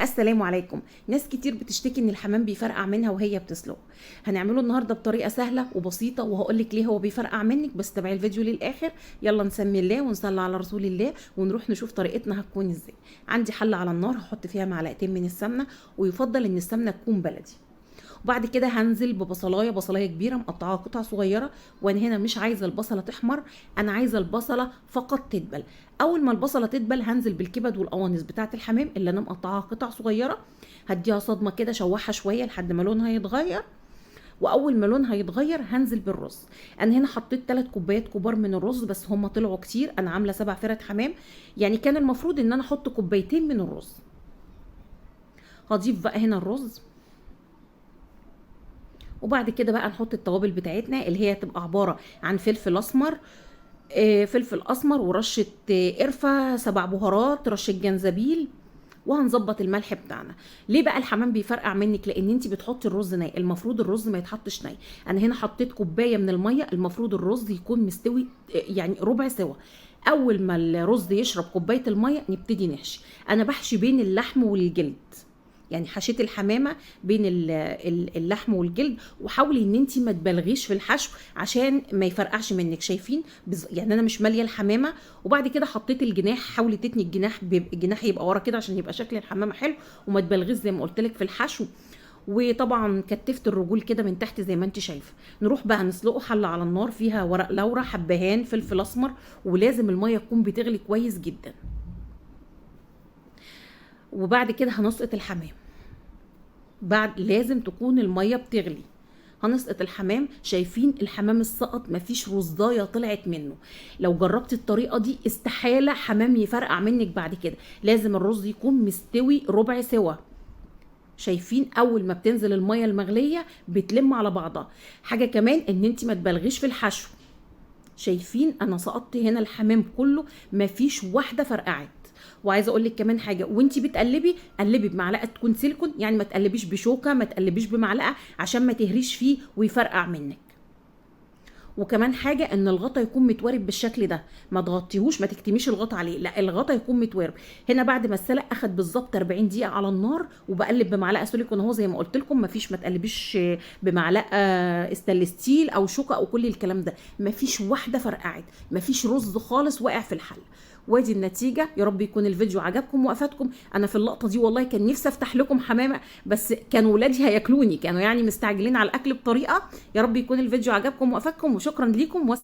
السلام عليكم. ناس كتير بتشتكي ان الحمام بيفرقع منها وهي بتسلق. هنعمله النهارده بطريقة سهلة وبسيطة وهقولك ليه هو بيفرقع منك، بس تابعي الفيديو للاخر. يلا نسمي الله ونصلي على رسول الله ونروح نشوف طريقتنا هتكون ازاي. عندي حله على النار هحط فيها معلقتين من السمنة، ويفضل ان السمنة تكون بلدي. وبعد كده هنزل ببصلايه، بصلايه كبيرة مقطعاها قطع صغيرة، وانا هنا مش عايزه البصله تحمر، انا عايزه البصله فقط تدبل. اول ما البصله تدبل هنزل بالكبد والقوانص بتاعه الحمام اللي انا مقطعاها قطع صغيرة، هديها صدمة كده، شوحها شوية لحد ما لونها يتغير. واول ما لونها يتغير هنزل بالرز. انا هنا حطيت 3 كوبايات كبار من الرز، بس هما طلعوا كتير، انا عامله 7 فرد حمام، يعني كان المفروض ان انا احط كوبايتين من الرز. هضيف بقى هنا الرز، وبعد كده بقى نحط التوابل بتاعتنا اللي هي تبقى عبارة عن فلفل اسمر، فلفل اسمر ورشه قرفه، 7 بهارات، رشه جنزبيل، وهنظبط الملح بتاعنا. ليه بقى الحمام بيفرقع منك؟ لان انت بتحطي الرز ني، المفروض الرز ما يتحطش ني. انا هنا حطيت كوباية من المية، المفروض الرز يكون مستوي يعني ربع سوا. اول ما الرز يشرب كوباية المية نبتدي نحشي. انا بحشي بين اللحم والجلد، يعني حشيت الحمامة بين اللحم والجلد، وحاولي ان انت ما تبالغيش في الحشو عشان ما يفرقعش منك. شايفين يعني انا مش ماليه الحمامة. وبعد كده حطيت الجناح، حاولي تتني الجناح، الجناح يبقى ورا كده عشان يبقى شكل الحمامة حلو، وما تبالغيش زي ما قلت لك في الحشو. وطبعا كتفت الرجول كده من تحت زي ما انت شايفه. نروح بقى نسلقه. حله على النار فيها ورق لورا، حبهان، فلفل اسمر، ولازم المية تكون بتغلي كويس جدا. وبعد كده هنسقط الحمام. بعد لازم تكون المية بتغلي. هنسقط الحمام. شايفين الحمام السقط مفيش رزايه طلعت منه. لو جربتي الطريقة دي استحالة حمام يفرقع منك بعد كده. لازم الرز يكون مستوي ربع سوا. شايفين اول ما بتنزل المية المغليه بتلم على بعضها. حاجة كمان ان انت ما تبالغيش في الحشو. شايفين انا سقطت هنا الحمام كله مفيش واحدة فرقعت. وعايزه اقول لك كمان حاجة، وانتي بتقلبي قلبي بمعلقه تكون سيليكون، يعني ما تقلبيش بشوكة، ما تقلبيش بمعلقه عشان ما تهريش فيه ويفرقع منك. وكمان حاجة ان الغطا يكون متوارب بالشكل ده، ما تغطيهوش، ما تكتميش الغطا عليه، لا الغطا يكون متوارب. هنا بعد ما اتسلق اخد بالظبط 40 دقيقة على النار، وبقلب بمعلقه سيليكون اهو زي ما قلت لكم، ما تقلبيش بمعلقه stainless steel او شوكه او كل الكلام ده. مفيش واحدة فرقعت، مفيش رز خالص واقع في الحلة. وادي النتيجة. يا رب يكون الفيديو عجبكم وافادكم. انا في اللقطة دي والله كان نفسي افتح لكم حمامه، بس كانوا ولادي هياكلوني، كانوا يعني مستعجلين على الاكل بطريقة. يا رب يكون الفيديو عجبكم وافادكم، وشكرا ليكم.